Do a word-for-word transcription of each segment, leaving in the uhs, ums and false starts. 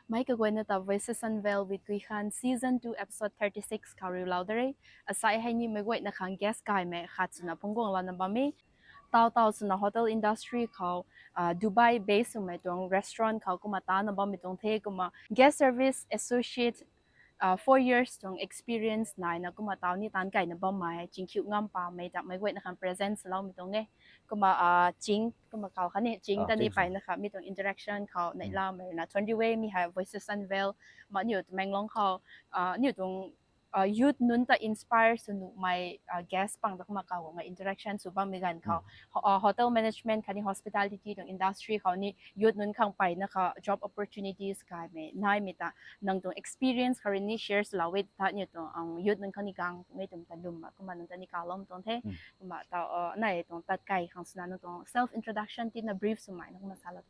Mei kaguayna ta Voices Unveiled with Gui Khan season two episode thirty six khou riulou da re. Asai hei ni meic guayna khang guest gaymei khat swna phungc guang lana bam e. Tau tau swna hotel industry khou, uh, Dubai base swmei tuang restaurant khou kumna tana bammei tuang the, kumna guest service associate, uh, four years tuang experience naina kumna tau ni tan kaina bammei Chingkhiu Ngampamei ta meic guayna khang present swloumei tuang e. Kumna, uh, Ching, kumna kau kha ni Ching ta ni paina kha mi tuang interaction khou neiloumei na twenty way mi hei Voices Unveiled ma niu Tamenglong khou, uh, niu tuang uh, youth nunc ta inspire sw nuhmei, uh, guest pang ta kumna kau guang interaction sw bammei ganv khou, ho- uh, hotel management khatni hospitality tuang industry khou ni youth nunc khang paina kha job opportunities gaymei naimei ta nang tuang experience khou rui ni share swlou e ta ni tuang, um, youth nunc khang ni gang tuang e twmei ta lwm ma kumna nang ta ni kaloumei tuang the. Kumna ta, uh, nai tuang tat kai khang swna nang tuang self introduction tina brief swmei na kumna salou.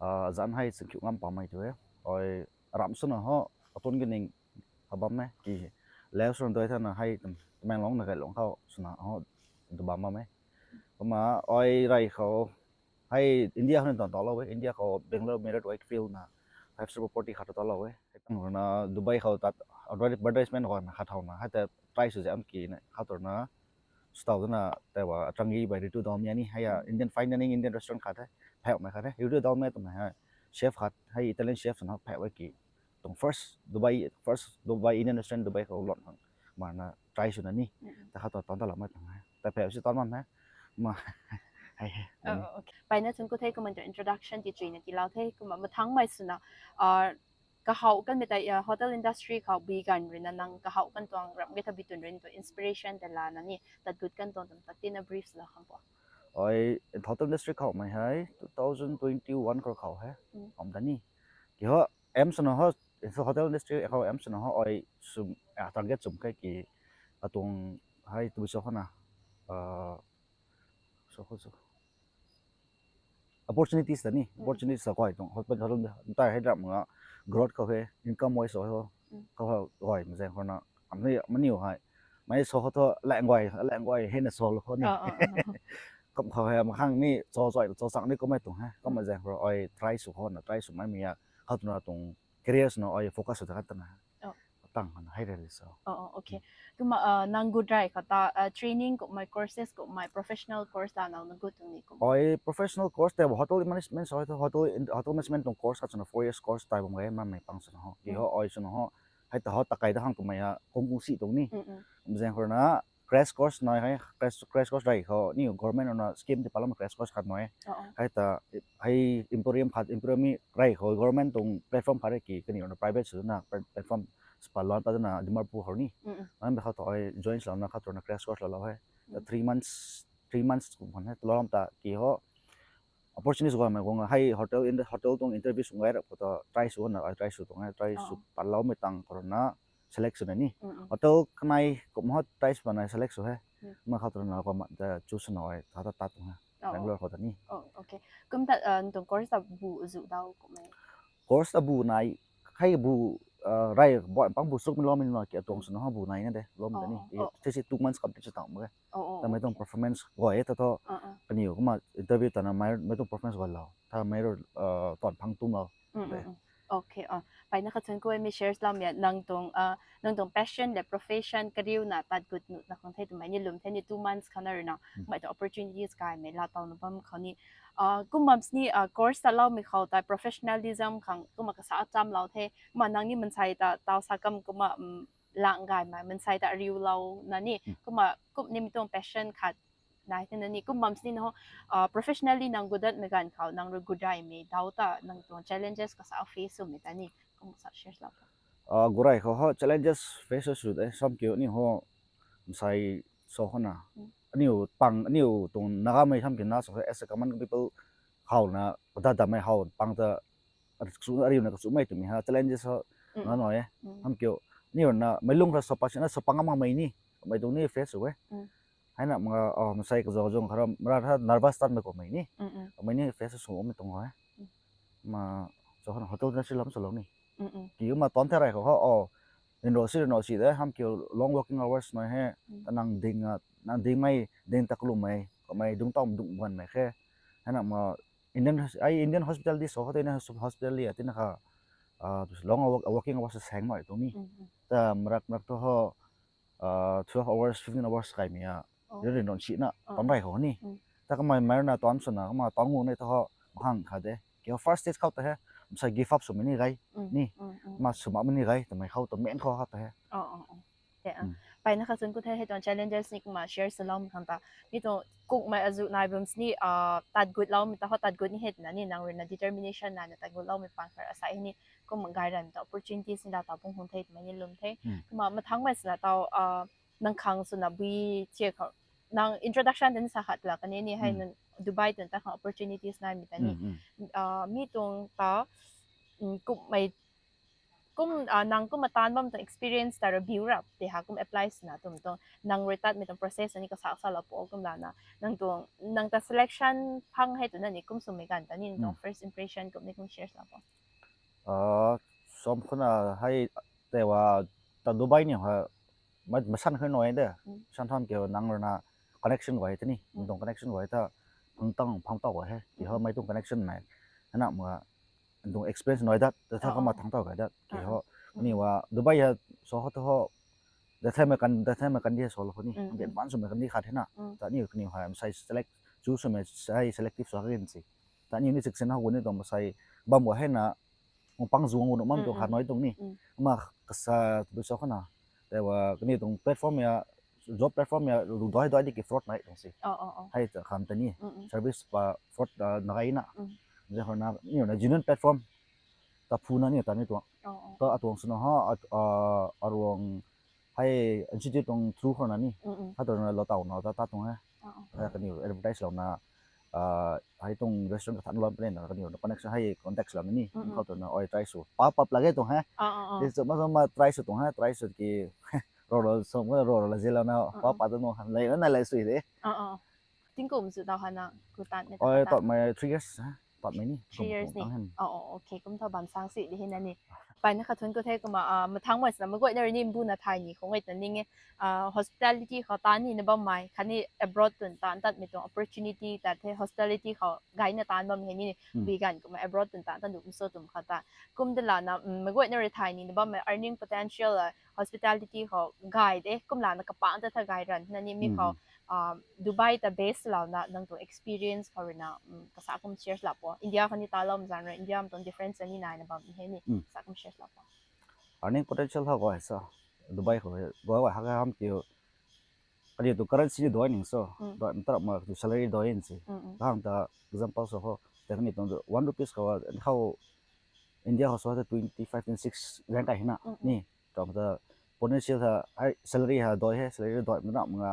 Uh, zan hei Chingkhiu Ngampamei tu e. Oi, ram swna ho, atun kaning ha bam e ki. Leu swna doi thana hei Tamenglong na kailong khou swna ho, tu bam bam e. Kumna oi rey khou hei India khou ni tan talou e. India khou Bangalore Marriott Wakefield na five star property khat talou e. Hei tang na Dubai khou tat advertisement khou na khat hou na hei ta try sw zam ki na khat na stau na ta wa Changi by Ritu Dalmia ni hei a Indian fine dining Indian restaurant khat e. Phek mei khat e. Ritu Dalmia twmei hei chef khat hei Italian chef swna phek e ki. Tuang first Dubai, first Dubai Indian restaurant Dubai khou lon khang ma na try swna ni ta khat ta tan ta lam e tuang e. Ta phek si tan bam e. Ma hei. Paina thun ku the kumna introduction ti chuina tilou the kumna mathangmei swna, uh, kahou kanmei ta, uh, hotel industry khou bi ganv rui na nang kahou kan tuang ram ge tha bi tun rui tu inspiration ta lana ni tat gut kan tuang tam tat tina brief swlou khang po. Oi, hotel industry khou mei hei two thousand twenty one khou khou he. Om ta ni. Ki ho, aim swna ho, hotel industry khou aim swna ho oi sw, ah, target sw khe ki atuang hei tu so khou na, uh, so khou so opportunities ta ni, opportunities ta koi tuang hotel, hotel ta hei ram nga growth khou he, income wise ho khou he, koi ma zaeng khou na, amni maniw hei mei so khou thu lang guay lang guay hei na so lo khou ni. Kum khou he makhang ni cho choi cho chang ni kummei tuang he, kum ma zaeng khou oi try sw khou na try sw mei mi a khou twna tuang careers na oi focus sw ta kan tana. Tang khou na hei rui so. Oh, okay. Kumna, uh, nang gut rey khou ta, uh, training kummei courses kummei professional course ta nang na gut tuang ni kum. Oi professional course ta hotel management so hotel in- hotel management tuang course khat swna four years course ta bam gay mamei pang swna ho. Ki ho oi swna ho hei ta ho ta kai ta khang kummei a kung kung si tuang ni. Zaeng khou na crash course nai hei crash, crash course rey khou ni government na scheme ti palam crash course khat nai. Hei ta hei Emporium khat Emporium mi rey khou government tuang platform khat rey ki kani na private sw na platform spa lon pa na Dimapur khou ni. Nan khou ta oi join swlou na khou na crash course lou lou hei. Ta three months, three months kum khou hei lou lam ta ki ho opportunities guang mei guang hei hotel in hotel tuang interview sw gay rap khou ta try sw na try sw tuang hei try sw paloumei tang khou na select sw na ni. Hotel kanei kum ho try sw na select sw he. Ma khou na kum ta choose na oi ta ta ta tuang he. Bangalore khou ta ni. Oh, okay. Kum ta, uh, tuang course ta bu zu dau kum e. Course ta bu nai hei bu, uh, rey bo pang bu suk mi lou mi na ki atuang sw na ho bu nai na de lou mi ta ni. Three si two months complete sw tang ma ke. Ta mei tuang performance guay e ta tho. Kaniw kumna interview ta na mei mei tuang performance guay lou. Ta mei rui, uh, tuan phang tum lou. Okay, uh, paina khat chun kummei shares lam ya nang tuang, uh, nang tuang passion le profession kariu na tat gut nu na khang the twmei ni lwm the ni two months khou na rui na mei tuang opportunities kai mei la tau na bam khou ni, uh, kum bam sini, uh, course ta lou mei khou ta professionalism khang kumna kasa cham lou the kumna nang ni mansei ta tau sa kam kumna, um, lang gaymei mansei ta riulou na ni kumna kum ni mi tuang passion khat nai the na ni kum bam sini na ho, uh, professionally nang gudat mei ganv khou nang rui gut rey mei dau ta nang tuang challenges kasa face sw mei ta ni kum sa share lou. Uh, gut rey khou ho challenges face sw de sam kiu ni ho mansei so khou na aniu pang aniu tuang Nagamei sam kiu na so as a common people hou na da da mei hou pang ta a- kachu ariuna kachu mei twmei ha challenges ho na nai e. Ham kiu ni na mei lung khra sapa sina sapa ngam mei ni mei tuang ni face sw e. Hei na ma, oh, mansei kazo zung khara mara tha nervous tan mei kum mei ni mei ni face sw mei tuang e. Ma so khou na hotel industry lam sw lou ni. Ki ma tuan the rey khou ho, oh, enroll si enroll si de ham kiu long working hours nai he. Ta nang ding a nang ding mei ding ta kalum mei kum mei dung tau dung ban mei khe. Hei na ma Indian hos- ai Indian hospitality so khou te na hos- hospitality a tina kha long working hours sang mai tuang ni. Ta marak marak thu ho twelve hours, fifteen hours kaimei a rin rin ron sina tan rey khou ni. Ta kamei mei rui na tan swna kumna tan gu ni thu ho mahang kha de. Ki first stage khou ta he, msai give up swmei ni gay ni. Ma swmei ni gay twmei khou ta main khou kha ta he. Mpeyna kha swn khou the, hei tuang challenges ni kumna share swloumei khang ta. Mi tuang kukmei azuh nai bam sini tat gutloumei ta ho, tat gut ni hei twna ni nang rui na determination naina tat gutloumei pang kha asai ni kumna gay ran ta opportunities ni la ta pung hung the twmei ni lwm the. Kumna mathangmei swna tau nang khang swna bui chia khou nang introduction ta ni sa khat la kani ni hei nang Dubai tuang ta khang opportunities naimei ta ni. Mi tuang ta kumhmei kum nang kumna tan bam tuang experience ta review rap te ha kum apply swna tum tuang nang rui tatmei tuang process ni kasak sa la po kum lana nang tuang nang ta selection phang hei twna ni kum swmei ganv ta ni tuang first impression kum ni kum share la po. Som khuna hei tewa ta Dubai ni ha masan kha noi de. San tham kiu nang rui na connection guay ta ni, nang tuang connection guay ta phang tang phang tau guay he. Ki ho mei tuang connection mei hana ma nang tuang experience noi dat ta tha kumna thang tau gay dat ki ho. Ni wa Dubai ha so ho thu ho dathaimei kan dathaimei kan di so lo ni. Advance swmei kan di khat hena. Ta ni kaniw ha msai select chu swmei sai selective sw kagin si. Ta ni ni sik sen ho gu ni tuang msai bam gu hena pang zuang gu nuh mam tuang khat noi tuang ni. Ma kasa tu so khana tewa kaniw tuang platform ya job platform ya ru doi doi di ki fraud nai tuang si. Hei ta kham ta ni service pa fraud na gay na. Zai ho na ni na genuine platform ta phu na ni ta ni tuang. Ta atuang swna ha aruang hei institute tuang through khou na ni. Kha tu na lo tau na ta ta tuang he. Kaniw advertise lou na hei tuang restaurant kathan lou plan na kaniw connection hei contact lou na ni. Khou tu na oi try sw pa pap lage tuang he. Di chu ma ma try sw tuang he, try sw ki ro ro so ma ro ro la zilou na pa pa tu no han lei na na lei sui de. Tingkum zu tau hana kutan ni. Oi tau mai three years. Patmei ni. Three years ni. Oh, okay. Kum tho bam sang si di hin ani. Pai na kha thun ko the kumna mathang mai sna maguay na ri ni mbu na thai ni khong ai ta ning e. Hospitality khou tan ni na bam mai khatni abroad tun tan tat mi tuang opportunity ta the hospitality khou gay na tan bam he ni. Bi gan kumna abroad tun tan tan du so tum kha ta. Kum de la na maguay na ri thai ni na bam mai earning potential hospitality khou gay de kum la na kapang ta tha gay ran na ni mi khou Dubai ta base lou na nang tuang experience khou rui na kasa kum share la po. India khou ni ta lou zan rui India tuang difference ni nai na bam he ni kasa kum share la po. Earning potential ha guay sa Dubai khou guay guay ha ham kiu kani tu currency ni doi ning so doi mtarap ma tu salary doi in si. Kahang ta example so ho ta kani tuang one rupees khou how India khou so ta twenty five twenty six rank kai hina ni. Tuang ta potential ha hei salary ha doi he salary doi mna mna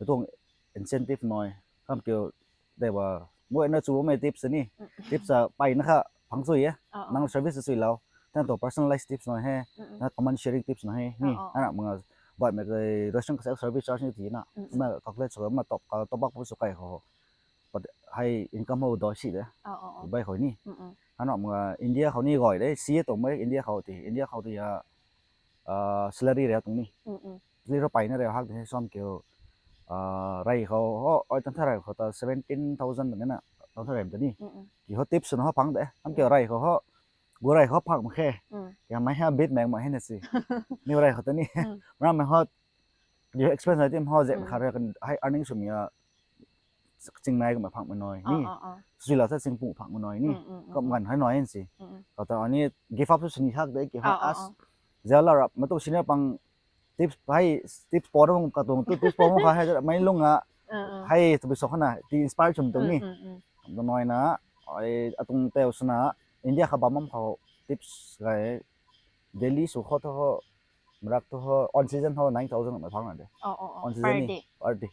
tuang incentive noi kam kiu deiwa mo na chu mei tips ni tips a pai na kha phang sui e nang service sui lau tang to personalized tips noi he na common sharing tips noi he ni ana mna bai mei kai restaurant ka self service charge ni ti na ma calculate so ma top ka top bak pu su kai ho hei income ho doi si de bai khou ni ana mna India khou ni goi de si e tuang mei India khou ti India khou ti ya salary rei tuang ni. Salary rei pai na rei hak de som kiu rei khou ho oi tan tha rei khou ta seventeen thousand na na tan tha rei ta ni. Ki ho tips na ho phang de ham kiu rei khou ho gu rei khou phang ma khe. Ki mei ha bit mei ma he na si ni rei khou ta ni ram mei ho ki expense na tim ho zek kha rei kan hei earning sum ya ching nai kumna phang mei noi ni. Sui la sa ching pu phang mei noi ni. Kum gan hei noi si. Kata ani give up sini hak de ki ha as zela rap ma tu sini pang tips hei tips po na ka tuang tu tips po mo kha hei mei lung a hei tu bi so khana ti inspire chum tuang ni. Kum tu noi na ai atung teu sna India kha bam mam khou tips gai Delhi su khou tho ho marak tho ho on season ho nine thousand ma phang na de. On season ni per day.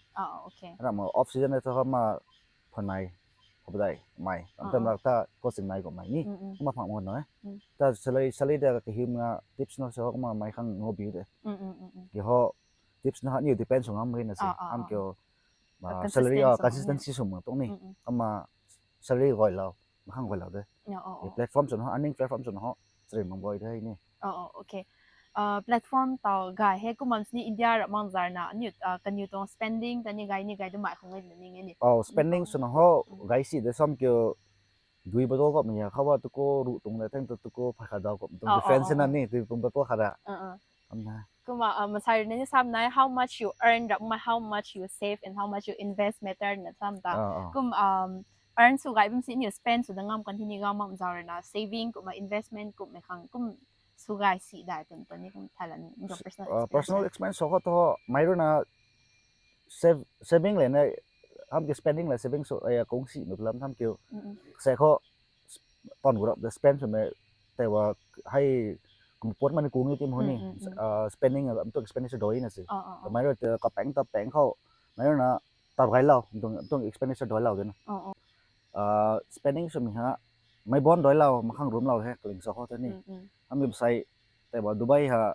Ram off season tho ho ma phanai hobdai mai tam tam rak ta coaching nai ko mai ni ma phang mo noi. Ta salary salary da ka him nga tips no so ho ma mai khang ngo bi de. Ki ho tips na ha ni depends on ham ri na si ham kyo salary consistency sum tuang ni. Ama salary goi lau makhang goi lau de. Platform chun ho earning platform chun ho chari mang boi de ni. Platform tau gay he kumam sini India ra mang zar na ni kaniw tuang spending ta ni gay ni gay de mai khong gay ni ni ni. Oh spending chun ho gay si de som kyo Dui bottle kop mei ya khou ba tuko ruh tuang le theng tu tuko phay khat dau kop tuang Oh, oh, difference oh, na oh. ni, dui tuang bottle khat ra. Uh, uh. Am na. Kumna, uh, masai ni sam nai, how much you earn, ram ma how much you save, and how much you invest matter na sam ta. Ah, ah. Kum, um, earn sw gay bam si ni spend sw da ngam continue gam mam zau rui na, saving kumna investment kumna khang kum sw gay si dai tun tun ni kum thalan ni, personal Uh, personal expense. Expense so khou tu, mei rui na save, saving le na, ham ki spending le saving so, eh, kung si mei lam tham kiu. Mm, mm. Se khou, ton gu rap the spend sw mei, tei wa, hei, kum pot mani kung ni tim ho ni, Mm, mm, mm. uh, spending, am tu expenditure doi na si. Ah, ah, ah. Mei rui te kapeng ta peng khou, mei rui na, tab gay lau, tuang, tuang expenditure doi lau de na. Oh, oh. Uh, spending sw mei ha, mei bon doi lau, makhang room lau he, kaling so khou ta ni. Mm, mm. Ham ki sai, tei wa Dubai ha,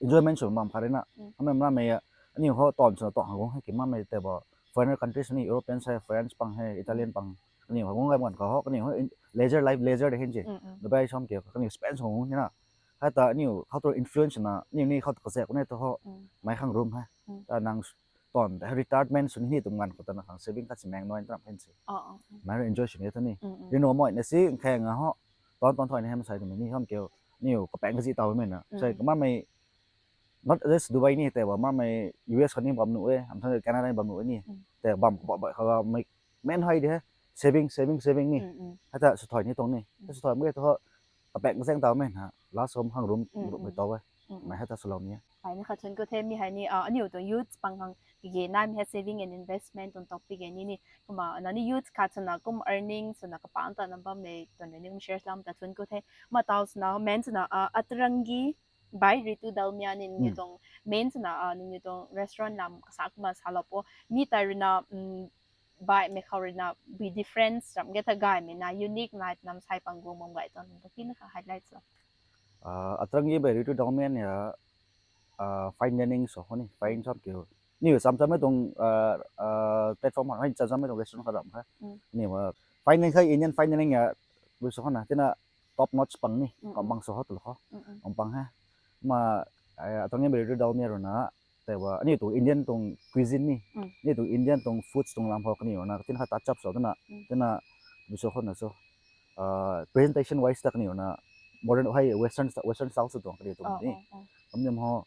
enjoyment sw mam khat rui na. Mm. Ham mei mei, ani ho ton sw na ton hang gong he, ki ma mei tei wa, foreigner countries ni, European sai, France pang he, Italian Mm. pang, ani ho gong gay man khou ho, ani ho in-, leisure life, leisure de hin si. Mm, mm. Dubai sam ki, kani spend sw gong ni na. Hei ta ani ho, how to influence na, ani ni how to kazek ne to ho, Mm. mei khang room he. Mm. Ta nang s-, ton, retirement sw ni ni tuang ngan khou ta na khang saving khat si meng nai tram hen si. Oh, oh, oh. Mei rui enjoy sw ni ta ni. Mm, mm. Rino moi na si, kheng a ho, ton ton thoi ni hem sai tu mei ni ham kiu, ni u kapeng kazi tau mei na. Mm, Sai mm. kama mei, not just Dubai ni, tei wa ma mei U S kani bam nu e, am thang Canada ni bam nu e ni. Mm. Tei bam ko ba khou mei, men hai de, saving, saving, saving ni. Mm, mm. Hei ta sw thoi ni tuang ni. Mm. Sw thoi mei tu ho, kapeng kazeng tau mei na, last home khang room, Mm, room mei mm. tau e. Mm, Mei mm. hei ta sw lau ni. Hai ni khat thun ko the mi hai ni, ah, aniu tuang youth pang khang, kage nai mei he saving and investment tuang topic e ni ni. Kumna, na ni youth khat sw na kum earning, sw na kapang ta na bam mei, tuang ni kum share lam ta thun ko the. Ma tau sw na, men sw na, ah, Atrangi by Ritu Dalmia ni ni Mm. tuang men sw na, ah, ni ni tuang restaurant lam kasa kumna sa lau po. Mi ta rui na, mm, by mei khou rui na, be difference, ram ge ta gay mei na, unique night nam sai pang gong bam gay tuang, tuang tina ka highlights lo. Ah, Atrangi by Ritu Dalmia ni, ah, ah, fine dining so ho ni, fine Mm. shop kiu. Ni u cham cham mei tuang, ah, ah, platform hai cham cham mei tuang restaurant kha ram kha. Mm. Ni wa fine dining kha Indian fine dining ya, bu so ho na, tina top notch pang ni, Mm, kong mm. pang so ho tu lo kho. Mm, mm. Kong pang he. Ma, eh, Atrangi by Ritu Dalmia rui na, tei wa, ani tuang Indian tuang cuisine ni, Mm. ani tuang Indian tuang foods tuang lam khou kani rui na, tina kha touch up so tu na, Mm. tina, bu so ho na so. Ah, presentation wise ta kani rui na, modern hai western sta-, western style sw tuang kani tuang Oh, ni. oh, oh. Am ni ho,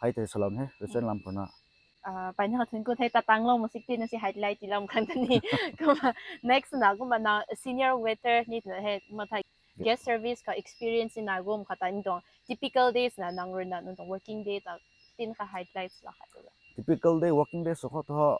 hei tei salon he, restaurant Mm. lam khou na. Ah, pai na khat thun ko the ta tang lo ma sik ti na si highlight ti lam khang ta ni. Kumna, next na kumna na senior waiter ni na he, ma thai Yeah. guest service ka experience na gum khat ta ni tuang typical days na nang rui na nang tuang working day ta tin kha highlights la khat tu. Typical day, working day so khou tu ho,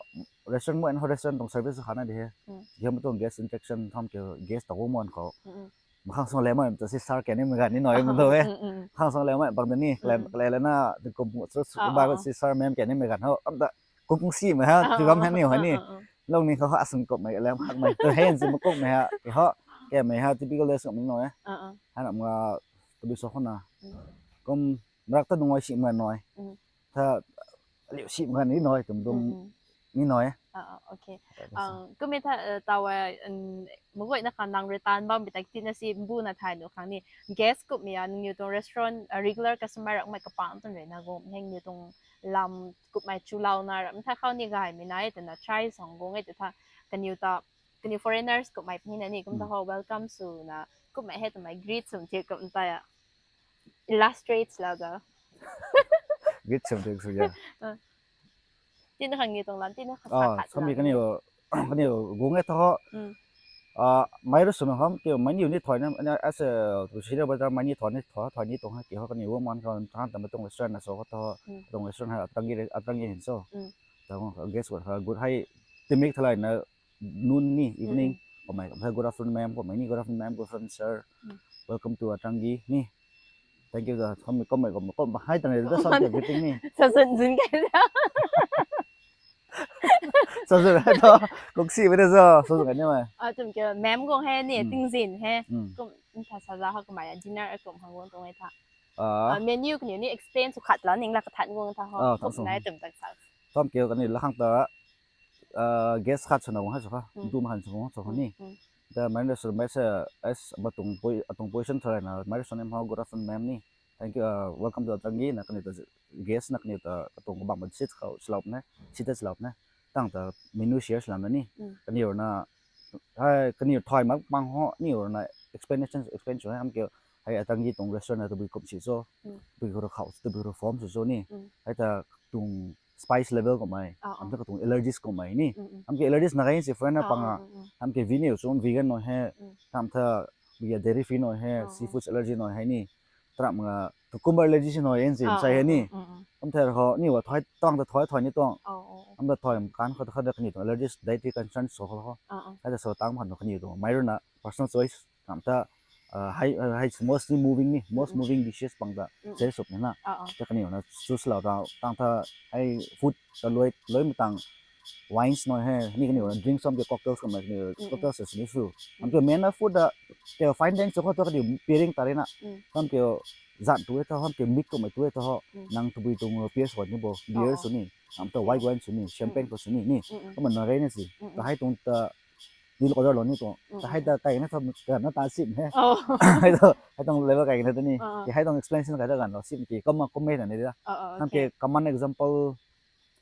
restaurant mo en ho restaurant tuang service kha na de he. Hmm. Yam tuang guest interaction tham ke guest ta wo mon khou. Hmm, hmm. Makhang song le mai ta si sir kani mei gan ni noi mo do e. Hmm, hmm, hmm. Khang song le mai bang da ni, le, Hmm. le le na, de kum su, su Ah, ba ah, ah. si sir ma'am kani mei gan ho. Am ta kum kum si mei ha, Ah, tu bam ah, ha ni ho ah, ni. ah, ah. Long ni khou ha sung kop mei, lem khak mei. Tu hen si mo kop mei ha, tu ho. Ke mei ha, typical days kop mei noi e. Ah, ah. Ha na mga, tu bi so khou na. Hmm. Kum, mrak ta nung ai si mei noi. Hmm. Tha, liu si mei gan ni noi, tum tum Mm, mm. ni noi e. Ah, ah, okay. Ta, ta, Ah, kumna tha, eh, taw, eh, mm, mugoi na khang nang return bam bi tak ti na si mbu na thai nu khang ni. Guest kummei a, nang niw tuang restaurant, eh, regular customer rak mei kapang tun rui na gum, heng niw tuang lam kummei chu lau na ram tha khou ni gay mei na e, tuna try song gong e, tu tha, kaniw ta, kaniw foreigners kummei puni na ni, kum ta Mm. ho welcome sw na, kummei he twmei greet sw ti kum ta ya. Illustrates la da. Greet sw ti sw ya. Ah. Tina khang ni tuang lam, tina khang Ah, sa khat sami la kani ni. Yo, kani yo, gung e tho. Mm. Ah, mei rui sw na ham, ki mei ni ni thoi na, na, as a, to senior waiter mei ni thoi ni, thoi, thoi ni tuang ha, ki ho kani wo man khou, than tam tuang restaurant na so ho tho, Mm. tuang restaurant ha, Atrangi re, Atrangi hin so. Mm. Tuang guest wa ha, good hai, timik thalai na, noon ni, evening, Mm, mm. kamei, kamei, good afternoon ma'am, kamei ni, good afternoon ma'am, good afternoon sir. Mm. Welcome to Atrangi ni. Thank you da. Kamei, kamei, kamei, kamei, hai tang da, sa everything ni. Sa zun zun kai da. Sa zun hai da. Kok si bade sa, sa zun kai ni mai. Ah, tum kyo, ma'am gong hai ni, Mm. ting zin hai. Mm. Kum, tha sa la ha kamei, dinner kum hang gong tuang hai tha. Ah. Ah, menu kani ni explain sw khat la, ning la kathan gong tha ho. Ah, Kum tha so. Nai tum tak sa. Tum kyo kani la khang ta, ah, guest khat sw na gong hai sw kha. Mm. Ntu ma han sw gong hai sw kha Mm, ni. mm. Da mei rui sw mei sa, as, ba tung poi-, atung position thalai na, mei rui sw na mei ho, good afternoon ma'am ni. Thank you, ah, welcome to Atrangi na kani ta guest na kani ta katung kabam seat khou swlou na, seat ta swlou na. Tang ta menu share swlou na ni. Mm. Kani rui na, Hei kaniw thay mak pang ho, aniw rui na explanation explain sw hei, ham kiu, hei atanggi tuang restaurant na tabui kum si cho, Mm. tabui khou rui khou, tabui khou rui form sw cho ni. Mm. Hei ta tuang spice level kummei, Ah, ah. ham ta katuang allergies kummei ni. Mm, mm. Ham kiu allergies na gai si friend na Ah, pang ah, ah, ah, ah. ham kiu vegan sw, vegan nai hei, Mm. ham ta bia dairy free nai hei, Ah, ah. seafoods allergy nai hei ni. Tram nga cucumber allergy si nai hei si, Ah, sai hei ah, ni. ah, ah, ah. Ham thei ho, ni wa thay, tang ta thay, thay ni tuang. Oh, oh, oh. Ham ta thay kan khou ta khat da kaniw tuang allergies, dietary concerns sw khou ho. Ah, ah. Hei ta sw tang khan kaniw tuang mei rui na personal choice. Ham ta, uh, hei, uh, hei mostly moving ni, most Mm, mm. moving dishes pang ta Mm, mm. chase up ni na. Ah, ah. Ta kaniw na choose lou ta, tang ta hei food ta loi, loi matang wines nai hei, ni kaniw na Mm. drinks ham kiu cocktails kummei kaniw Mm, mm. cocktails sw ni sw. Ham Mm. kiu main na food ta, kiu fine dining sw khou ta kaniw pairing ta rui na. Mm. Ham kiu zan tu e ta, ham kiu mix kummei tu e ta ho. Mm. Nang tabui tuang beer sw ni bo, beer Oh, oh. sw ni. Ham ta Okay. white wine sw ni, champagne Mm. khou sw ni, ni. Mm, mm. Kumna na rui na si. Mm, Ta mm. hei tuang ta ni lo order lou ni tuang. Mm, Ta hei mm. ta kai na ta, ta na ta sim he. Oh. Hei ta, hei tuang level kai na ta ni. Ah, ah. Ki hei tuang explanation kai ta ganv lou sim ki. Kumna, kumna na ni da. Ah, ah, Ham okay. kiu common example,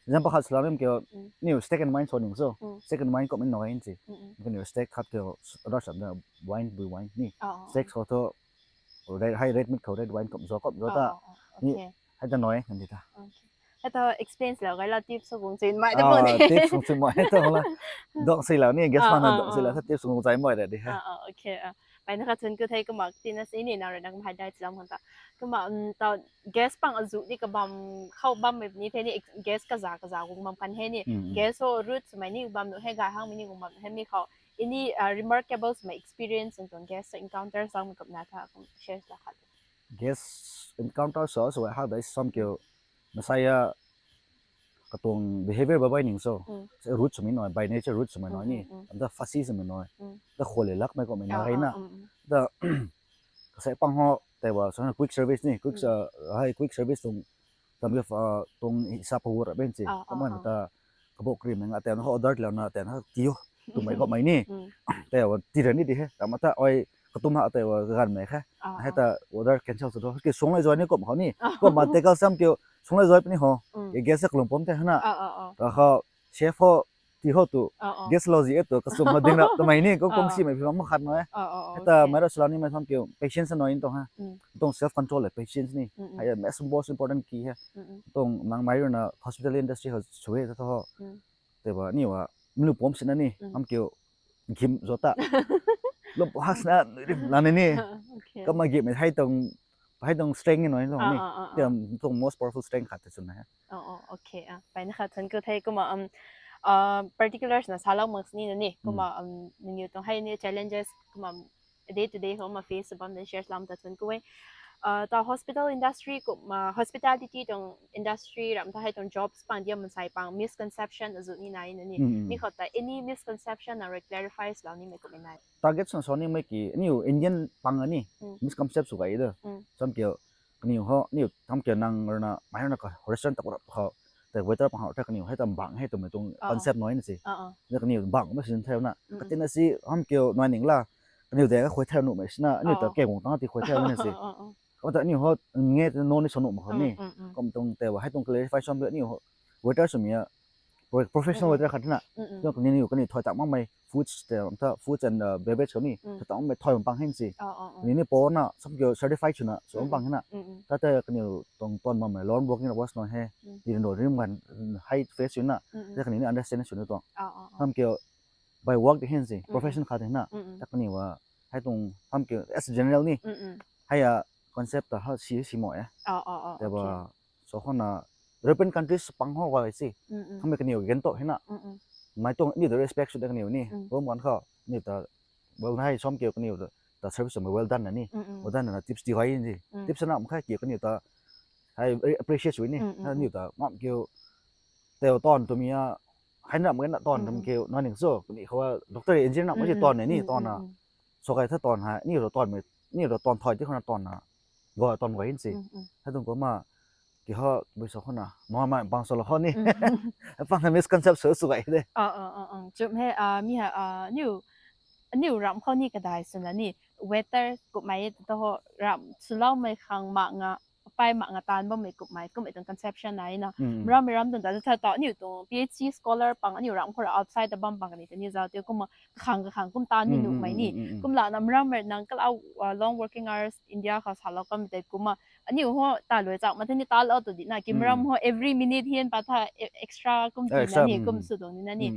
example khat sw lou ni kiu, Mm. niw steak and wine sw ning so. Mm. Steak and wine kummei nai hei si. Mm, mm. Kaniw steak khat kiu order sw na wine, bui wine ni. Ah, ah, Steak ah. sw tu red, hei red meat khou red wine kum zo, kum zo Oh, ta. oh, oh, Ni okay. hei ta nai, kan di ta. Okay. Hei ta explain lou gai la tips sw kung chin mai ta Ah, pun. tips kung chin mai ta la. Dok si lou ni, guest Ah, fan na ah, dok si lou ah. ta tips kung chin mai da di he. Ah, ah, okay, ah. Pai na kha thun ku thei kumna tina si ni na rui na kum highlight lam kan ta. Kumna, um, ta guest pang azu ni kabam khou bam mei ni thei ni ex-, guest kaza kaza kung bam kan hei ni. Mm, mm. Guest ho rude swmei ni bam nu hei, gay hang mei ni kung bam nu hei mi khou. Any, uh, remarkable swmei experience nang tuang guest encounters lam kumna tha kum share la khat. Guest encounter sw, sw hak dai sam kiu, masaya katuang behavior bai bai ning so. Mm. Rude swmei nai, by nature rude swmei nai Mm, ni. mm, mm. Anta fussy swmei nai. Mm. Ta khou le lak mei kummei Ah, nai ah, na. mm, mm. Ta kasek pang ho, tei wa, so quick service ni, quick, Mm. uh, hei quick service tuang, tam ge, uh, tuang hisap pa hu ra ben si. Ah, Kumna ah, ah. ta kabok rim nga, tei na ho order lou na, tei na ho tiu. Tumei kummei ni. Mm. Tei wa ti ra ni di he. Tam ta oi katum ha tei wa ganv mei khe. Ah, Hei ah. ta order cancel sw do. Ki sung lai zoi ni kum khou ni. Ah. Kumna tei kal sam kiu sung lai zoi puni ho. Mm. Ki guest kalung pom tei hana. Ah, ah, ah. Ta ho chef ho ti ho tu. Ah, ah. Guest lou zi e tu kasum ho ding ra. Tumei ni ko Ah. kung si mei phi bam khat nai. Ah, ah, ah, Hei ta okay. mei ra sw lou ni mei tham kiu patience nai ni tuang ha. Mm. Tuang self control le patience ni. Mm, mm. Hei a most, most important key he. Mm, mm. Tuang nang mei rui na hospital industry ho sw e ta ho. Mm. Tei wa ni wa mlu pom sina ni, Mm. ham kiu gim zo ta. Lum pom hak sina rim la ni ni. Okay. Kumna gim hei tuang, hei tuang strength ni nai tuang Ah, ni. ah, ah, ah. Tiam tuang most powerful strength khat ta swna he. Oh, oh, okay. Ah, pai na kha thun ku thei kumna, um, uh, particulars na sa lou mak sini na ni. Mm. Kumna, um, nangniw tuang hei ni challenges kumna day to day ho ma face bam den share lam ta thun ku e. Uh, ta hospital industry kumna hospitality tuang industry ram ta hei tuang jobs pang dia mansei pang misconception azu ni nai na ni. Mm, mm. Mi khou ta any misconception na rui clarify sw lou ni mei kummei nai. Target sw sw ni mei ki, aniw Indian pang a ni, Mm. misconception sw gai da. Mm. Sam kiu, kaniw ho, aniw tham kiu nang rui na, mei rui na ka restaurant ta khou, tei waiter pang ho, ta kaniw hei tam bang hei tumei tuang Ah. concept nai na si. Ah, ah. Na kaniw bang mei sin thei na, Mm. katina si, ham kiu nai ning la, kaniw de ka khui thei nuh mei sina, aniw ta Ah. keng guang tang ti khui thei na si. Ah, ah, ah. Kumna ta aniw ho, nge ta no ni sw nuh mak khou ni. Mm, mm, mm. Kum tuang tei wa, hei tuang clarify sam aniw ho, waiter swmei a, pro-, professional Mm, mm. waiter khat na. Mm, mm. Tuang kaniw, kaniw thoi tang mak mei foods, tei, um, ta foods and, uh, beverage khou ni, Mm. thoi tang mak mei thoi pang hei si. Oh, oh, oh. Ni ni po na, sam kiu certified sw na, sw Mm, pang mm. hei na. Mm, mm. Ta tei kaniw tuang tuan mak mei, lone working hours nai he. Mm. Di ndo rim gan, mm, high face sw na. Mm, mm. Ta kaniw ni understand sw na tuang. Oh, oh, oh. Sam kiu by work di hei si, Mm, mm. profession khat di na. Mm, mm. Ta kaniw wa, hei tuang, ham kiu, as a general ni. Mm, mm. Hei a concept ta ha si, si mo e. Oh, oh, oh, Tei wa, okay. so khou na, European countries pang ho wa si. Mm, mm. Ham kaniw gen to hei na. Mm, mm. Mei tuang, ni ta respect sw da kaniw ni. Mm. Rom kan khou, ni ta, well, hei sam kiu kaniw ta, ta service mei well done na ni. Mm, mm. Well done na tips di gai ni. Mm. Tips na mak khe kiu kaniw ta, hei appreciate sw ni. Mm, mm, Hei mm. niw ta, mam kiu, tei wa ton tumei a, hei na mak na ton Mm, tum mm. kiu, na ning so, kaniw khou wa doctor engineer na mak Mm, si mm, ton ni, mm, ton mm, na. mm. So kai tha ton hei, ni ro ton mei, ni ro ton thoi ti khou na ton na. Go ton go hin si. Mm, mm. Hei tuang kumna, ki ho, bui so khou na, ma ma bang so lo khou ni. Mm, mm. Pang hei misconcept sw, sw gai de. Ah, ah, ah, ah. Chum he, ah, mi ha, ah, niw, niw ram khou ni kadai sw na ni, waiter kummei ta ho ram swlou mei khang mak nga, pai mak nga taanv bammei kummei kummei tuang conception na na. Mram mei ram tuang ta ta ta aniu tuang P H C scholar pang aniu ram khou ra outside ta bam pang kani ta ni zau tei kumna kakhang kakhang kum taanv ni nuhmei ni. Kum lana mram mei nang kalau long working hours India khou salou kam tei kumna aniu ho ta lui chak ma tei ni ta lou tu di na ki mram ho every minute hian pa tha extra kum ti na ni kum sw tuang ni na ni.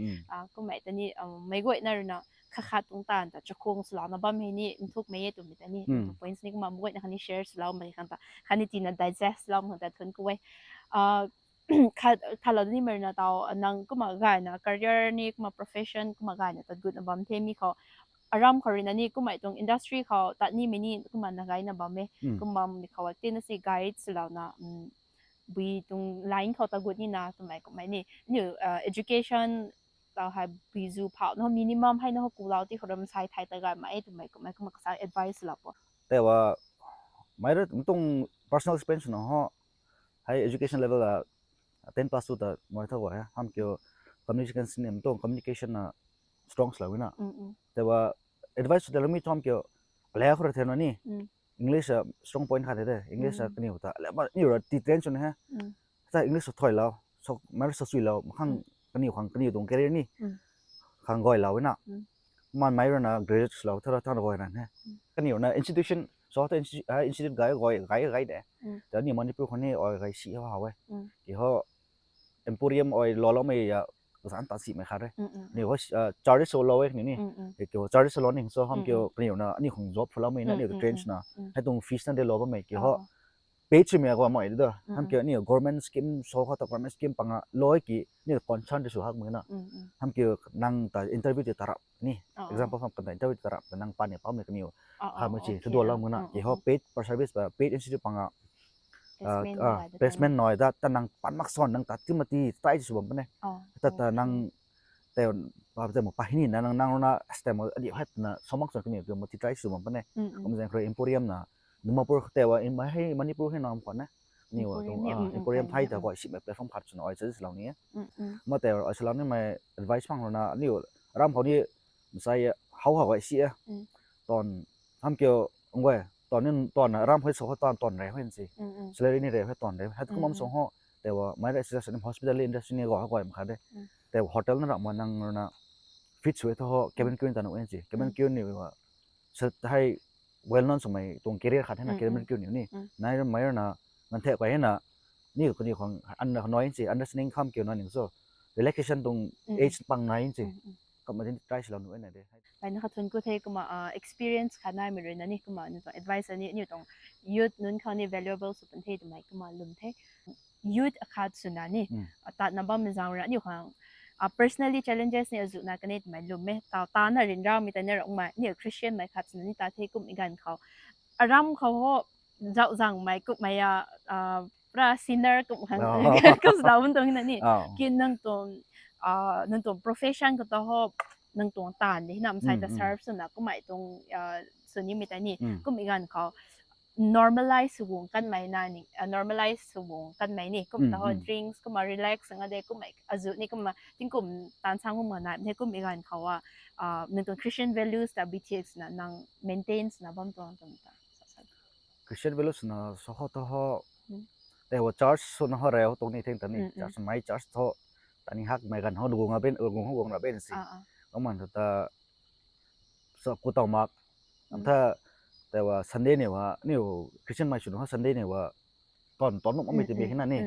Kummei ta ni meic guayna rui na khat khat tuang taanv ta chakhung swlouna bam hei ni nthukmei e twmei ta ni points ni kumna meic guayna khatni share swlou mei khang ta khatni tina digest lou khang ta thun ku e. Khat thalou ni mei rui na tau nang kumna gayna career ni kumna profession kumna gayna tat gutna bam the mi khou aram khou rui na ni kummei tuang industry khou tat nimei ni kumna na gayna bam e. Kum bammei khou a tina si guide swlouna bui tuang line khou ta gut ni na twmei kummei ni aniu education ta hei bui zu phau na minimum hei na ho kulau ti khou ram sai thai ta gay ma e twmei kummei kumna kasa advice lou po. Tei wa, mei rui tuang personal experience na ho, hei education level a ten plus two ta mei tha gay ham kiu communication ni tuang communication na strong swlou na. Tei wa, advice tei lou mi tham kiu, alea khou ra the na ni English a strong point khat the de English a kaniw ta alea ma niw ra ti train sw na he. Ta English sa thoilou, so mei sa suilou makhang kaniw khang kaniw tuang career ni khang gaylou na. Man mei rui na graduate swlou thara thang gay na he. Kaniw na institution so ta institute gay gay gay gay de. Ta ni Manipur khou ni ai gay si ha ha e. Ki ho Emporium ai lou loumei a zan ta simei khat e. Ni ho charges so lou e ni ni. Ki ho charges lou ni so ham kiu kaniw na aniu khang job phwloumei na ni train na. Hei tuang fees na de lou bammei ki ho paid swmei a gay mei de. Ham kiu ni government scheme so khou ta government scheme pang a lou ki ni concern de sw hakmei na. Ham kiu nang ta interview ti tarap ni example ham kan ta interview ti tarap ta nang pan ni pammei kaniw hamei chi tu dualou mei na ki ho paid per service pa paid institute pang a placement nai da ta nang pan mak son nang ta ti mati try sw bam pune. Ta ta nang tei pa tei mo pa hini na nang nang rui na stem adi hei na so mak son kaniw tu mati try sw bam pune. Kum zaeng khou Emporium na Dimapur tei wa hei Manipur hei nam khwan e. Ni wa tuang Emporium thei ta gay simei platform khat swna ai suggest lou ni e. Ma tei ai swlou nimei advice phang rui na ni ram khou ni sai how how gay si e. Ton ham kiu ngwe ton ni ton ram hei so khou tan ton rei hei si salary ni rei hei ton rei hei kum am so ho tei wa mei rui suggestion hospital industry ni gay gay mak khat de. Tei hotel na ram ma nang rui na fit sw e tho ho cabin crew ta nu e si cabin crew ni wa hei well known swmei tuang career khat hei na cabin crew ni ni nai rui mei rui na ngan the kai hei na ni kaniw khang an noi si understanding kham kiu na ni so relaxation tuang age pang nai si kum ma din try swlou nu e na de. Pai na khat thun ku the kumna experience khat naimei rui na ni kumna ni tuang advice ni ni tuang youth nunc khang ni valuable sw pun the twmei kumna lwm the. Youth akhat swna ni tat na bammei zaeng rui na ni khang personally challenges ni azuh na kani twmei lwm e tau ta na rin ramei ta ni ramei ni Christian mei khat swna ni ta the kummei ganv khou aram khou ho zauh zangmei kummei a pra sinner kum khang kum sw dau bun tuang na ni ki nang tuang nang tuang profession khou ta ho nang tuang taanv de na msai ta serve swna kummei tuang sw nimei ta ni kummei ganv khou normalize sw guang kanmei na ni normalize sw guang kanmei ni kum ta ho drinks kumna relax nga de kummei azuh ni kumna tingkum taanv sang kum na ni kummei ganv khou a nang tuang Christian values ta betics na nang maintain swna bam tuang tuang ta Christian values na so ho ta ho tei wa church swna ho rei ho tuang ni thing ta ni church mei church tho ta ni hakmei ganv ho guang a ben guang ho guang ra ben si kum man ta sa ku tau mak am tha tei wa Sunday ni wa niw Christian mei swna ho Sunday ni wa ton ton makmei ti bi hei na ni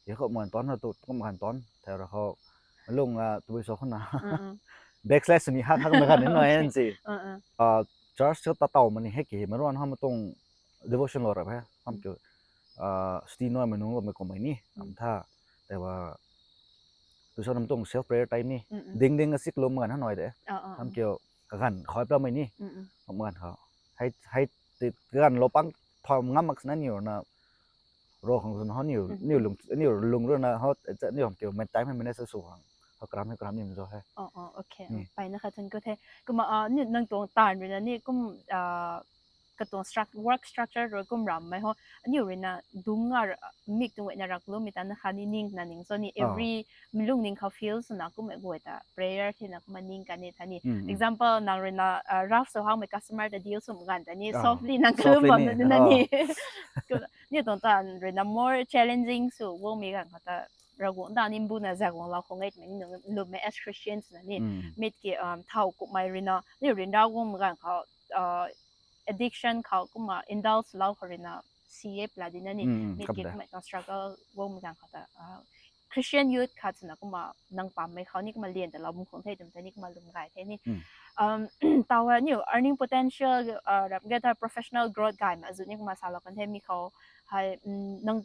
ye khou man ton na tu kum ganv ton tei ra ho lung a tu so khou na backslash ni hak hakmei ganv ni na e si church ta tau ma ni hei ki mei ruan ham tuang devotion lou rap he ham kiu study noimei nunc loumei kummei ni am tha tei wa tu so nam tuang self prayer time ni ding ding a sik lum ganv ha noi de ham kiu kaganv khou plamei ni kum ganv khou hei hei ti kaganv lou pang thau ngam mak sina niw na ro khang sun ho niw niw lung niw lung rui na ho niw ham kiu mei time hei manage sw khang ho karam hei karam ni zo he. Pai na khat thun ku the kumna ni nang tuang taanv rui na ni kum katuang work structure rui kum rammei ho aniu rui na dung a mik tuang guayna rak lumei ta na kha ni ning na ning so ni every mi lungning khou feel swna kummei guay ta prayer thena kumna ning kan ni tha ni example nang rui na rough sw hakmei customer ta deal swm ganv ta ni softly nang kalum bam na ni na ni ni Tuang tan ruina more challenging sw guangmei ganv khou ta Ravguangc ta ni mbuna zak guang lau khou ngai twmei ni nung lwmmei as Christians na ni. Mm. Mit ki um, thau kumhmei ruina ni rinra guangmei ganv khou uh, addiction khou kumna indulge lau khou ruina C A pla di na ni. Mm, mm, mit kam ki de. Kumhmei tuang struggle guangmei ganv khou ta uh, Christian youth khat swna kumna nang pammei khou ni kumna lian ta lau bung khung the twmei ta ni kumna lwm gay the ni. Mm. Um, tau hei ni earning potential uh, rap ge ta professional growth gaymei azu ni kumna sa lau kan the mi khou hei um, nang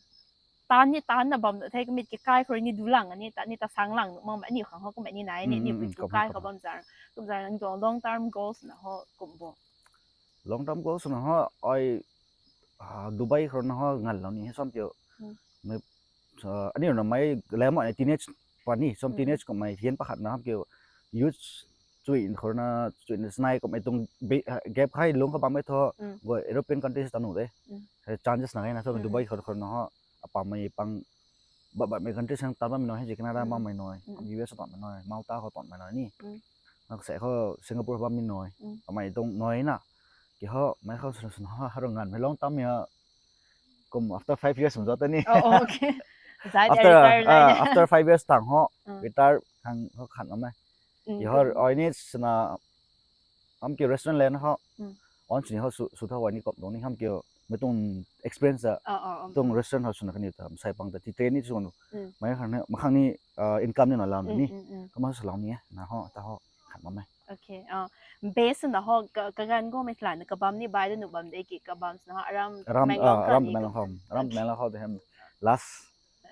tan ni tan na bam the kumit ki kai khou ni du lang ni ta ni ta sang lang nu mam ni khang ho kumna ni nai ni Mm, ni mm, bui mm, tu kam kai ho, khou kam ho. Bam zar kum zar nang tuang long term goals na ho kum bo. Long term goals na ho ai uh, Dubai khou na ho ngal lau ni he sam pio. Mm. Mei uh, ani na mei lem ani teenage pa ni sam Mm. Teenage kumhmei hian pakhat na ham kio youth chui khou na chui na snai kumhmei tuang be- uh, gap khai lung khou bammei tho Mm. Go European countries ta nu de. Mm. He chances na ngai na so Mm. Dubai khou khou na ho apammei pang ba ba mei countries sang ta bammei noi he Canada Mm. Bammei noi Mm. U S ta bammei noi Malta khou bammei noi ni. Mm. Nak se khou Singapore bammei noi. Mm. Amei tuang noi na ki ho mei khou sw sw ho harung ngan mei long term ya kum after five years mzat ni. Oh, oh, okay. Zai After retire uh, lai. After five years tang ho Mm. Retire khang ho khan amei. Mm, Ki ho good. Oi ni sna ham ki restaurant len ho. Mm. On sini ho su su tha wai ni kop dong ni ham ki mei tuang experience a Oh, oh, oh. Tuang restaurant ho suna kani ta sai pang ta ti train ni suna. Mm. Mei khang ni makhang ni uh, income ni na lam Mm, ni. Mm, mm. Kama sa lam ni na ho ta ho khan amei. Okay. Uh, base na ho ka ka gan go mei plan ka bam ni bai da nu bam de ki ka bam na ho aram Ram Tamenglong uh, ka Ram ni Tamenglong ka- hom. Ram Okay. Tamenglong ho de hem last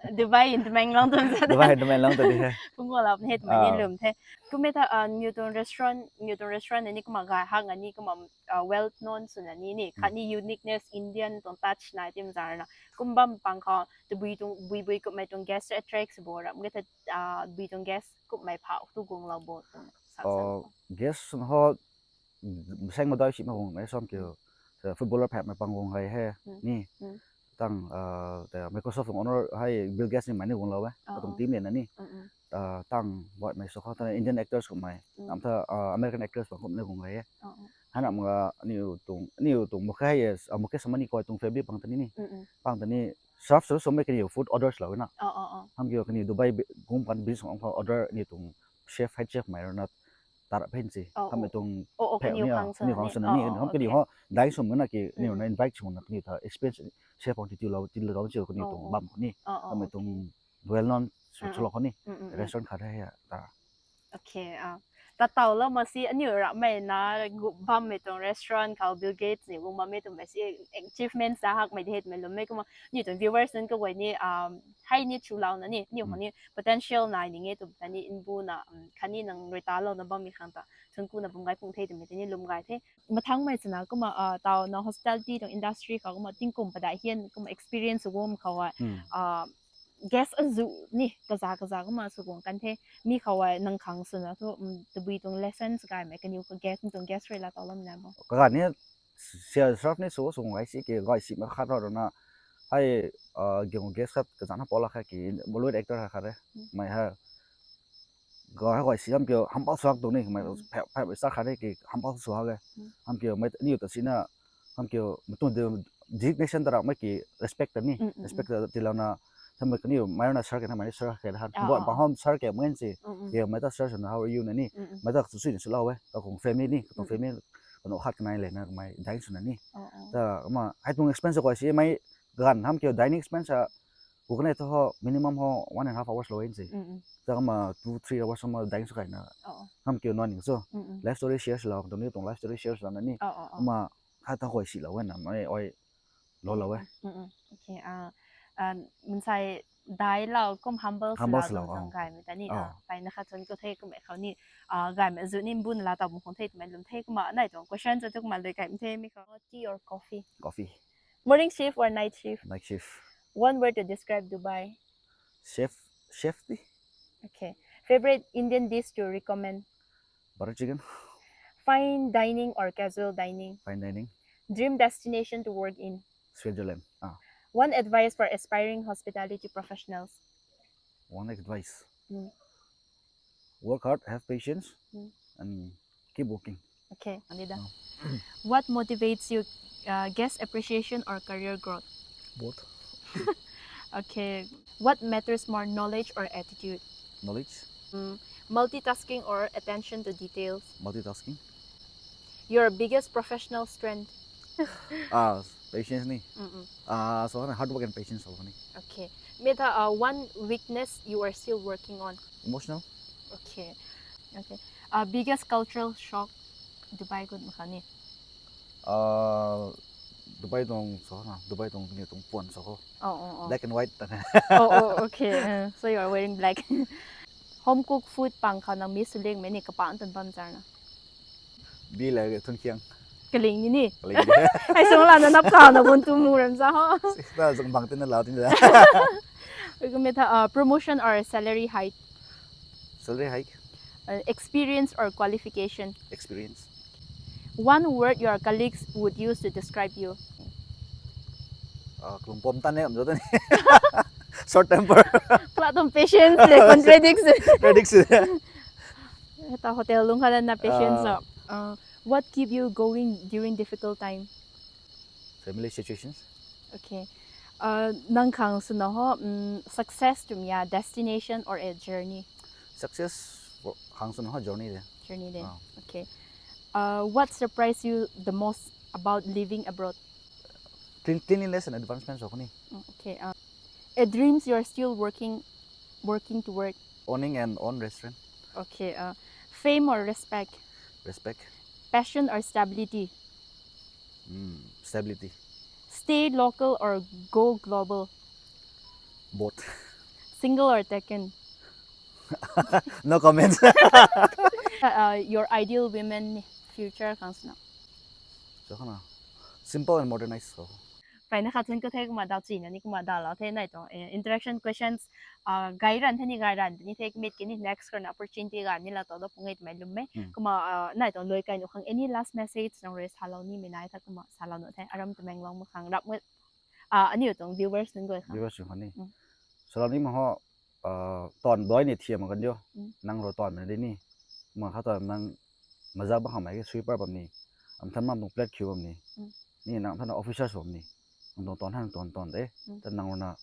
Dubai in Tamenglong tum sa. Dubai Tamenglong ta di he. Pung go lap ni he tumei ni Ah. Lum the. Kumei ta uh, new tuang restaurant new tuang restaurant ni kumna gai hak nga ni kumna uh, well known suna ni ni khat ni uniqueness Indian tuang touch na tim zar na. Kum bam pang khou tabui tuang bui bui kumhmei tuang guest attract bo ram ge ta uh, bui tuang guest kumhmei phau tu guang lau bo tuang sa sa. Oh, guest ho seng madai si ma guang mei sam kio. Mm. Footballer phek mei pang guang hai he Mm. Ni. Mm. Tang uh, te Microsoft tuang owner hai Bill Gates ni mei ni guang lau e. Oh, Tuang oh. Team le na ni. Mm, mm. Uh, tang wat mei so kha ta Indian actors kumhmei. Mm. Am ta uh, American actors pang kumhmei guang hai e. Oh, oh. Hanam ga niu tuang niu tuang Mukesh hai uh, Mukesh Ambani koi tuang family pang ta ni ni. Mm, mm. Pang ta ni serve so so mei kaniu food orders lau na. Oh, oh, oh. Ham kio kaniu Dubai bi- kum kan business ong order ni tuang chef head chef mei rana tarap hen si. Oh, Ham oh. Tuang Oh, oh, phek kaniu ni a, khang suna kaniu khang ni. Suna ni. Oh, oh, Ham kaniu okay. Ho dai sum na ki Mm, niu mm. Na invite sum na kaniu ta experience chef ong ti ti lau ti lau si kaniu Oh, tuang oh. Bam ni. Oh, oh, Ham okay. Tuang well known Ah, ah. Chulok ni. Mm, mm, mm. Restaurant khat hai ya ta. Okay, ah. Ta tau lo ma si aniu ra mei na gu bam mei tuang restaurant khou Bill Gates ni gu bam mei tuang mei si achievements ta hak mei de het mei lum mei kumna ni tuang viewers nan ka guay ni um hai ni chu lau na ni ni Mm. Ni potential nai ni nge tu ta ni inbu na um, khat ni nang rui ta lau na bam mi khang ta thun ku na bum gai pung the tu mei te ni lum gai the. Mathang mei sina kumna uh, tau na hospitality tuang industry khou kumna tingkum padai hian kumna experience gum khou a Mm. Uh, guest azu ni kaza kaza kumna sw guang kan the mi khou ai nang khang swna thu um, tabui tuang lessons kai mei kaniw ka guest tuang guest rui la tau lam na bo. Kaga ni sia serve ni sw sw guang ai si ke guay si ma khat ro na hai uh, giang guest khat kaza na pola kha ki Bollywood actor kha kha re Mm. Mei ha guay guay si ham kyo humble swak tu ni mei Mm. Phek phek sa kha re ki humble swak le Mm. Ham kyo mei ni ta si na Ham kyo mei tuang de designation ta rak mei ki respect ta ni Mm, mm, respect mm. Ta tilou na tham mei kaniw mei rana sir ke na mei sir ke han Ah, bo ah. Pa hom sir ke mei si Mm, mm. Ye mei ta sir suna how are you na ni Mm, mm. Mei ta su sui ni su lau e ka kung family ni ka tuang Mm, mm. Family ka no khat kanai le na mei dai suna ni Oh, oh. Ta ma hai tuang expense ko si mei gan ham kyo dining expense a ku kane to ho minimum ho one and a half hours lo in si Mm, mm. Ta ma two three hours ma dai su kai na Oh, oh. Ham kyo no ni so Mm, mm. Life story share lau ka tuang ni tuang life story share lau na ni Oh, oh, oh. Ma khat ta hoi si lau e na mei oi lo lau e. Mm, mm. Okay, ah, ah, mansai dai lau kum humble Humble sila swlou, kum ah. Kai mei ta ni, Ah. Ah, pai na khat chun ko the kum e khou ni, ah, gay mei zu ni bun la ta bung khong the mei lum the kumna nai tuang question chu tu kumna lui kai mei the mi khou tea or coffee? Coffee. Morning shift or night shift? Night shift. One word to describe Dubai. Safe, safety. Okay. Favorite Indian dish to recommend? Butter chicken. Fine dining or casual dining? Fine dining. Dream destination to work in? Switzerland. Ah. One advice for aspiring hospitality professionals? One advice. Mm. Work hard, have patience, Mm. and keep working. Okay, Anida. Oh. What motivates you, uh, guest appreciation or career growth? Both. Okay. What matters more, knowledge or attitude? Knowledge. Multitasking or attention to details? Multitasking. Your biggest professional strength? Ah, patience ni. Ah, so hard work and patience also ni. Okay. Meta, uh, one weakness you are still working on? Emotional. Okay. Okay. Uh, biggest cultural shock? Dubai gut makani. Ah, Dubai tuang so na, Dubai tuang ni tuang puan so ho. Oh, oh, oh. Black and white ta na. Oh, oh, okay. Uh, so you are wearing black. Home cooked food pang khou nang miss sw liangmei ni kapang tun bam zar na? Bi la thun khiang. Kaling ni ni. Kaling. Ai sung la na nap ka na bun tu mu ram za ho. Sista zung bang tin na lau tin da. Ui, kum e tha, uh, promotion or salary hike? Salary hike. Uh, experience or qualification? Experience. One word your colleagues would use to describe you. Ah, kalung pom tan ne, am zo tan. Short temper. Kla tuang patience le contradiction. Prediction. Ta hotel lung kha na patience Ah. So. Uh, what keep you going during difficult time? Family situations. Okay. Uh, nang khang swna ho, mm, success twmei a destination or a journey? Success khang swna ho journey de. Journey de. Ah. Okay. Uh, what surprised you the most about living abroad? Clean, cleanliness and advancement so khou ni. Mm, okay. Uh, a dreams you are still working working toward? Owning and own restaurant. Okay. Uh, fame or respect? Respect. Passion or stability? Mm, stability. Stay local or go global? Both. Single or taken? No comments. Uh, your ideal women future khang swna? So khana. Simple and modernized so. Pai na kha thun ku the kumna dau china ni kumna dau lau the nai tuang, eh, interaction questions, ah, gai ran the ni gai ran ni the mit ki ni next khou na opportunity ga ni la to do pungai mei lum me. Hmm. Kumna, ah, nai tuang lui kai nu khang any last message nang rui salou ni mei nai tha kumna salou nu the aram Tamenglong ma khang rap ngut, ah, aniu tuang viewers nunc guay khang. Viewers nunc khang ni. Mm. Salou ni ma ho, ah, ton doi ni thiam kan dio. Mm. Nang rui ton mei de ni. Ma kha ta nang maza ba khang mei ke sweeper bam ni. Am than mam tuang plate khiu bam ni. Mm. Ni nang than officers bam ni. Nang tuang ton han ton ton de. Mm. Tan nang rui na,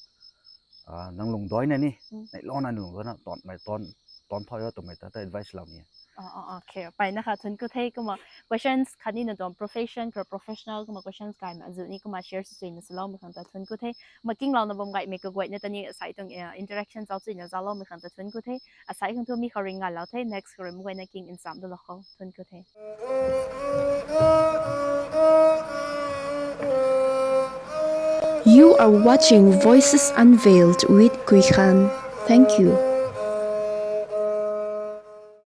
ah, nang lung doi na ni. Mm. Nei lo na lung doi na ton mei ton, ton phau yo twmei ta, ta advice lou ni. Oh, oh, okay. Pai na kha thun ku the kumna questions khat ni na tuang profession, pro-, professional kumna questions kai ma zu ni kumna share sui na salou mei khang ta thun ku the. Ma king lou na bam gai mei ka guay na ta ni sai tuang, eh, interaction zau sui na zau lou mei khang ta thun ku the. Asai khang thu mi khou ring nga lou the next khou rim guay na king insam do lou khou thun ku the. You are watching Voices Unveiled with Kui Khan. Thank you.